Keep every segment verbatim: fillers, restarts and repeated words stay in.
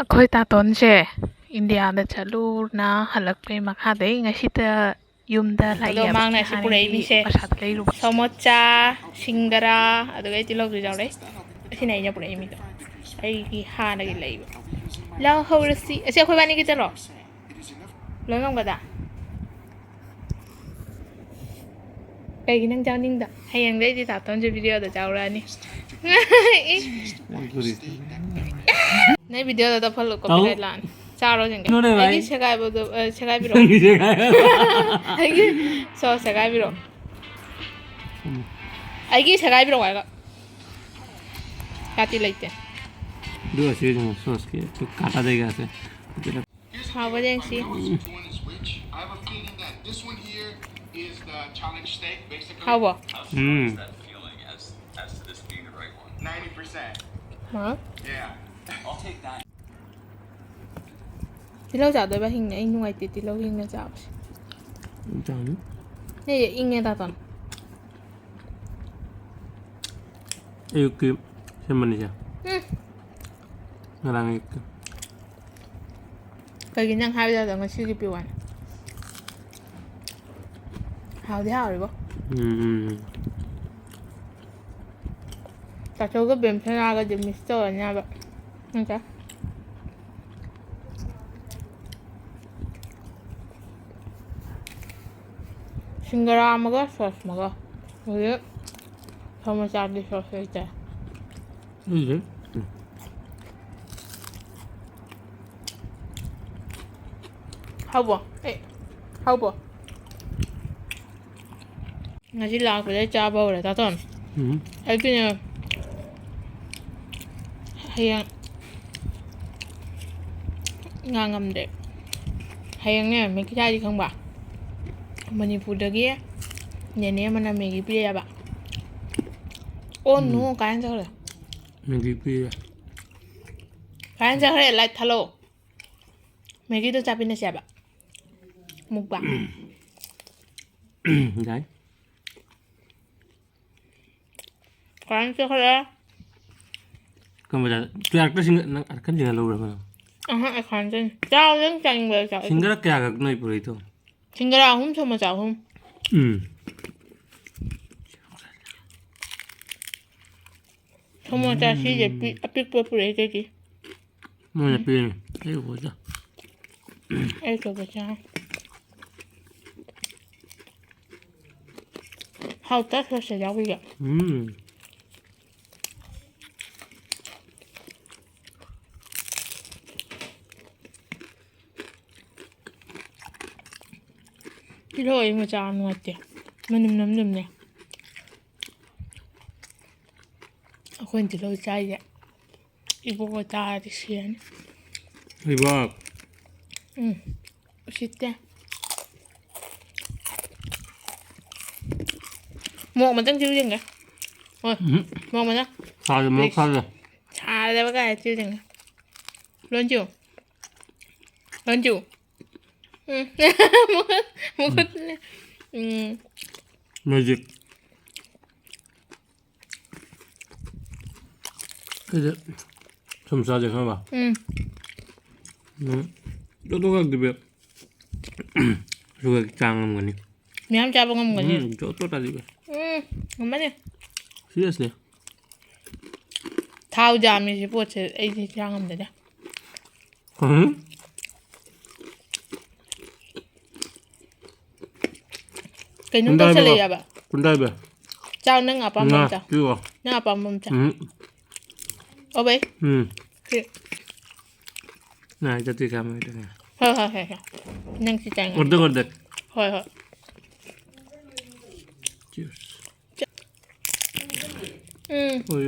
ꯑꯩꯈꯣꯏ ꯇꯥꯇꯣꯟꯁꯦ ꯏꯟꯗꯤꯌꯥꯗ ꯆꯠꯂꯨꯅ ꯍꯜꯂꯛꯄꯩ ꯃꯈꯥꯗꯩ ꯉꯁꯤꯗ ꯌꯨꯝꯗ ꯑꯗꯣ ꯂꯥꯛꯏꯅꯦꯕ꯫ ꯃꯥꯡꯅ ꯑꯁꯤ ꯍꯥꯟꯅꯒꯤ ꯄꯨꯔꯛꯏ ꯃꯤꯁꯦ ꯄ꯭ꯔꯁꯥꯗ ꯂꯩꯔꯨꯕ꯫ ꯁꯃꯣꯁꯥ, ꯁꯤꯡꯒꯔꯥ, ꯑꯗꯨꯒ ꯑꯩ ꯇꯤꯜꯍꯧꯁꯨ ꯌꯥꯎꯔꯛꯏ꯫ ꯑꯁꯤꯅ ꯑꯩꯅ ꯄꯨꯔꯛꯏ ꯃꯤꯗꯣ꯫ ꯑꯩꯒꯤ ꯍꯥꯟꯅꯒꯤ ꯂꯩꯕ꯫ ꯂꯧꯍꯧꯔꯁꯤ꯫ ꯑꯁꯤ ꯑꯩꯈꯣꯏ ꯕꯥꯅꯤꯒꯤꯗꯔꯣ? ꯂꯣꯏ ꯉꯝꯒꯗ꯭ꯔꯥ? ꯀꯩꯒꯤ ꯅꯪ ꯆꯥꯅꯤꯡꯗ? ꯍꯌꯦꯡꯗꯩꯗꯤ ꯇꯥꯇꯣꯟꯁꯨ ꯚꯤꯗꯤꯑꯣꯗ ꯆꯥꯎꯔꯛꯑꯅꯤ꯫ ꯏ꯫ ꯅꯪ ꯚꯤꯗꯤꯑꯣꯗ ꯇꯞꯍꯜꯂꯣ, ꯇꯧ꯫ Copyright ꯂꯥꯛꯑꯅꯤ꯫ ꯆꯥꯔꯣ ꯁꯤꯡꯒꯩ꯫ ꯅꯣꯅꯦ ꯚꯥꯏ꯫ ꯑꯩꯒꯤ ꯁꯦꯒꯥꯏꯕꯗꯣ, ꯑ, ꯁꯦꯒꯥꯏꯕꯤꯔꯣ꯫ ꯅꯪꯒꯤ ꯁꯦꯒꯥꯏꯕ꯫ ꯑꯩꯒꯤ ꯁꯣ ꯁꯦꯒꯥꯏꯕꯤꯔꯣ꯫ ꯎꯝ꯫ ꯑꯩꯒꯤ ꯁꯦꯒꯥꯏꯕꯤꯔꯣ ꯍꯥꯏꯔꯒ꯫ ꯀꯥꯇꯤ ꯂꯩꯇꯦ꯫ ꯑꯗꯨ ꯑꯁꯤ ꯁꯣꯁꯀꯤ ꯀꯥꯇꯥꯗꯩꯒ ꯑꯁꯦ꯫ ꯍꯥꯎꯕ ꯌꯦꯡꯁꯤ꯫ ꯍꯥꯎꯕꯣ? ꯎꯝ꯫ ꯍꯥ? ꯇꯤꯜꯍꯧ ꯆꯥꯗꯣꯏꯕ ꯍꯤꯡꯅ? ꯑꯩ ꯅꯨꯡꯉꯥꯏꯇꯦ ꯇꯤꯜꯍꯧ ꯍꯤꯡꯅ ꯆꯥꯕꯁꯦ꯫ ꯆꯥꯅꯤ꯫ ꯑꯩ ꯏꯪꯉꯦ ꯇꯥꯇꯣꯟ꯫ ꯑꯌꯨꯛꯀꯤ ꯁꯦꯝꯕꯅꯤꯁꯦ꯫ ꯎꯝ꯫ ꯉꯔꯥꯡ ꯑꯌꯨꯛꯀꯤ꯫ ꯀꯩꯒꯤ ꯅꯪ ꯍꯥꯏꯕ ꯌꯥꯗꯕ ꯉꯁꯤꯒꯤ ꯄꯤꯌꯨ ꯍꯥꯏꯅ? ꯍꯥꯎꯗꯤ ꯍꯥꯎꯔꯤꯕꯣ꯫ ꯎꯝ, ꯎꯝ, ꯎꯝ꯫ ꯇꯥꯆꯧꯒ ꯕꯦꯝꯁꯅꯥꯒꯗꯤ miss ꯇꯧꯔꯅꯤ ꯍꯥꯏꯕ꯫ ꯅꯠꯇ꯭ꯔꯥ? ꯁꯤꯡꯒꯔꯥ ꯑꯃꯒ ꯁꯣꯁ ꯑꯃꯒ꯫ ꯍꯧꯖꯤꯛ ꯁꯃꯣꯁꯥꯒꯤ ꯁꯣꯁ ꯂꯩꯇꯦ꯫ ꯂꯩꯇꯦ꯫ ꯍꯥꯎꯕꯣ? ꯑꯦ, ꯍꯥꯎꯕꯣ? ꯉꯁꯤ ꯂꯥꯛꯄꯗꯩ ꯆꯥꯕ ꯍꯧꯔꯦ, ꯇꯥꯇꯣꯟ꯫ ꯎꯝ꯫ ꯑꯩꯗꯤꯅꯦ, ꯍꯌꯦꯡ ꯉꯥ ꯉꯝꯗ꯭ꯔꯦ꯫ ꯍꯌꯦꯡꯅꯦ, ꯃꯦꯒꯤ ꯆꯥꯁꯤ ꯈꯪꯕ? ꯃꯅꯤꯄꯨꯔꯗꯒꯤ ꯅꯦꯅꯦ ꯑꯃꯅ ꯃꯦꯒꯤ ꯄꯤꯔꯛꯑꯦꯕ꯫ ꯑꯣ ꯎꯝ꯫ No, ꯀꯥꯏꯅ ꯆꯠꯈ꯭ꯔꯦ? ꯃꯦꯒꯤ ꯄꯤꯔꯦ꯫ ꯀꯥꯏꯅ ꯆꯠꯈ꯭ꯔꯦ? Light ꯊꯥꯜꯂꯣ꯫ ꯃꯦꯒꯤꯗꯣ ꯆꯥꯃꯤꯟꯅꯁꯦ ꯍꯥꯏꯕ꯫ Mukbang꯫ ꯌꯥꯏ꯫ ꯀꯥꯏꯅ ꯆꯠꯈ꯭ꯔꯦ? ꯀꯔꯝꯕ ꯖꯥꯠ? ꯇꯨꯌꯥꯔꯛꯇ ꯁꯤꯡ-, ꯅꯪ ꯑꯔꯀꯟ ꯁꯤꯡꯍꯜ ꯂꯧꯕ꯭ꯔꯥ ꯀꯩꯅꯣ? ꯑꯍ, ꯑꯩ ꯈꯥꯟꯖꯅꯤ꯫ ꯆꯥꯎ, ꯅꯪ ꯆꯥꯅꯤꯡꯕꯗꯣ ꯆꯥꯎ꯫ ꯁꯤꯡꯒꯔꯥ ꯀꯌꯥꯈꯛ ꯅꯣꯏ ꯄꯨꯔꯛꯏꯗꯣ? ꯁꯤꯡꯒꯔꯥ ꯑꯍꯨꯝ, ꯁꯃꯣꯁꯥ ꯑꯍꯨꯝ꯫ ꯎꯝ꯫ ꯁꯃꯣꯁꯥ ꯁꯤꯁꯦ ꯄꯤ-, ꯎꯝ꯫ ꯑꯄꯤꯛꯄ ꯄꯨꯔꯛꯏ ꯑꯇꯩꯗꯤ꯫ ꯃꯣꯏꯅ ꯎꯝ꯫ ꯄꯤꯔꯤꯅꯤ꯫ ꯑꯩ ꯎꯕꯗ꯫ ꯑꯩ ꯑꯆꯧꯕ ꯆꯥ꯫ ꯍꯥꯎꯇ ꯁꯣꯁꯇ ꯌꯥꯎꯕꯤꯒꯦ꯫ ꯎꯝ꯫ ꯇꯤꯜꯍꯧ ꯑꯩ ꯃꯆꯥ ꯅꯨꯡꯉꯥꯏꯇꯦ꯫ ꯃꯅꯝ ꯅꯝ ꯅꯝꯅꯦ꯫ ꯑꯩꯈꯣꯏꯅ ꯇꯤꯜꯍꯧ ꯆꯥꯏꯁꯦ꯫ ꯏꯕꯣꯛ ꯇꯥꯔꯗꯤ ꯁꯤꯔꯅꯤ꯫ ꯏꯕꯣꯛ꯫ ꯎꯝ꯫ ꯎꯁꯤꯠꯇꯦ꯫ ꯃꯣꯔꯣꯛ ꯑꯃꯇꯪ ꯆꯤꯔꯨ ꯌꯦꯡꯒꯦ꯫ ꯍꯣꯏ꯫ ꯎꯝ꯫ ꯃꯣꯔꯣꯛ ꯑꯃꯇꯪ꯫ ꯁꯥꯔꯦ, ꯃꯣꯔꯣꯛ ꯄ꯭ꯂꯤꯁ꯫ ꯁꯥꯔꯦ꯫ ꯁꯥꯔꯦꯕ ꯀꯥꯏ ꯆꯤꯔꯨ ꯌꯦꯡꯒꯦ꯫ ꯂꯣꯟꯖꯨ꯫ ꯂꯣꯟꯖꯨ꯫ ꯎꯝ꯫ ꯃꯈꯨꯠ-, ꯃꯈꯨꯠ-, ꯎꯝ꯫ ꯃꯦꯖꯤꯛ꯫ ꯑꯩꯗꯤ ꯁꯨꯝ ꯆꯥꯁꯦ ꯈꯪꯉꯕ? ꯎꯝ꯫ ꯎꯝ꯫ ꯖꯣꯇꯣ ꯀꯛꯇꯕꯤ꯫ ꯁꯨꯒ ꯆꯥ ꯉꯝꯒꯅꯤ꯫ ꯃꯌꯥꯝ ꯆꯥꯕ ꯉꯝꯒꯅꯤ? ꯎꯝ, ꯖꯣꯇꯣ ꯆꯥꯁꯤꯕ꯫ ꯎꯝ, ꯉꯝꯃꯅꯤ꯫ Seriously꯫ ꯊꯥꯎ ꯌꯥꯝꯃꯤ ꯁꯤ ꯄꯣꯠꯁꯦ ꯑꯩꯗꯤ ꯆꯥ ꯉꯝꯗꯦꯗ꯫ ꯀꯩꯅꯣꯝ ꯀꯨꯟꯗꯥꯏꯕ ꯇꯧꯁꯜꯂꯛꯑꯦꯕ꯫ ꯀꯨꯟꯗꯥꯏꯕ꯫ ꯆꯥꯎ, ꯅꯪ ꯑꯄꯥꯝꯕ ꯉꯥ ꯑꯃ ꯆꯥꯎ꯫ ꯄꯤꯔꯛꯑꯣ꯫ ꯅꯪ ꯑꯄꯥꯝꯕ ꯑꯃ ꯆꯥꯎ꯫ ꯎꯝ꯫ ꯑꯣ, ꯚꯥꯏ꯫ ꯎꯝ꯫ ꯁꯤ꯫ ꯉꯥꯏ ꯆꯠꯇꯣꯏ ꯀꯌꯥꯝ ꯂꯩꯇꯦ꯫ ꯍꯣꯏ, ꯍꯣꯏ, ꯍꯣꯏ, ꯍꯣꯏ꯫ ꯅꯪ ꯁꯤ ꯆꯥꯏ ꯉꯥꯏ꯫ Order, order. ꯍꯣꯏ, ꯍꯣꯏ꯫ Cheers꯫ ꯎꯝ꯫ ꯍꯣꯏ꯫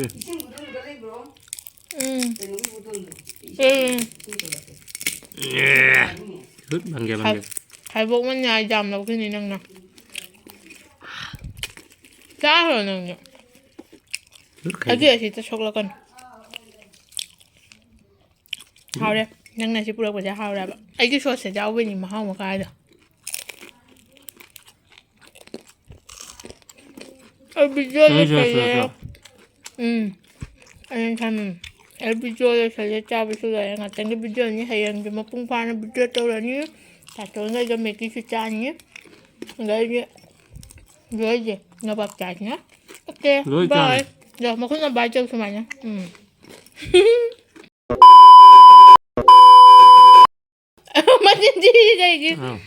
ꯎꯝ꯫ ꯎꯝ꯫ ꯍꯨꯠ, ꯐꯪꯒꯦ, ꯐꯪꯒꯦ꯫ ꯈꯥꯏꯕꯣꯛ ꯃꯟꯌꯥ ꯌꯥꯝ ꯂꯧꯈꯤꯅꯤ ꯅꯪꯅ꯫ ꯆꯥꯈ꯭ꯔꯣ ꯅꯪꯁꯨ꯫ ꯍꯨꯠ, ꯈꯥꯏꯕꯣꯛ꯫ ꯑꯗꯨ ꯑꯁꯤꯗ ꯁꯣꯛꯂꯛꯀꯅꯨ꯫ ꯍꯥꯎꯔꯦ꯫ ꯅꯪꯅ ꯁꯤ ꯄꯨꯔꯛꯄꯁꯦ ꯍꯥꯎꯔꯦꯕ꯫ ꯑꯩꯒꯤ ꯁꯣꯁꯁꯦ ꯌꯥꯎꯕꯩꯅꯤ ꯃꯍꯥꯎ ꯑꯃ ꯀꯥꯏꯗꯣ꯫ ꯑꯩ ꯚꯤꯗꯤꯑꯣ ꯅꯪꯒꯤ ꯁꯣꯁ ꯂꯩꯇꯩꯌꯦ꯫ ꯅꯠꯇ꯭ꯔꯣ? ꯎꯝ꯫ ꯑꯩ ꯊꯝꯃꯤ꯫ ꯑꯩ ꯚꯤꯗꯤꯑꯣ ꯂꯣꯏꯁꯜꯂꯦ, ꯆꯥꯕꯁꯨ ꯂꯣꯏꯔꯦ꯫ ꯉꯥꯛꯇꯪꯒꯤ ꯚꯤꯗꯤꯑꯣꯅꯤ, ꯍꯌꯦꯡꯁꯨ ꯃꯄꯨꯡ ꯐꯥꯅ ꯚꯤꯗꯤꯑꯣ ꯇꯧꯔꯅꯤ꯫ ꯇꯥꯇꯣꯟꯒ ꯑꯩꯒ ꯃꯦꯒꯤꯁꯨ ꯆꯥꯅꯤ꯫ ꯑꯗꯩꯗꯤ ꯂꯣꯏꯁꯦ ꯅꯣꯕꯥꯞ ꯆꯥꯁꯤꯅ꯫ ꯑꯣꯀꯦ, ꯂꯣꯏ ꯕꯥꯏ꯫ ꯆꯥꯔꯦ꯫ ꯂꯣꯏ, ꯃꯈꯨꯠꯅ ꯕꯥꯏ ꯇꯧ ꯁꯨꯃꯥꯏꯅ꯫ ꯎꯝ꯫ ꯃꯆꯤꯟ ꯊꯤ ꯀꯩꯒꯤ? ꯑꯥ꯫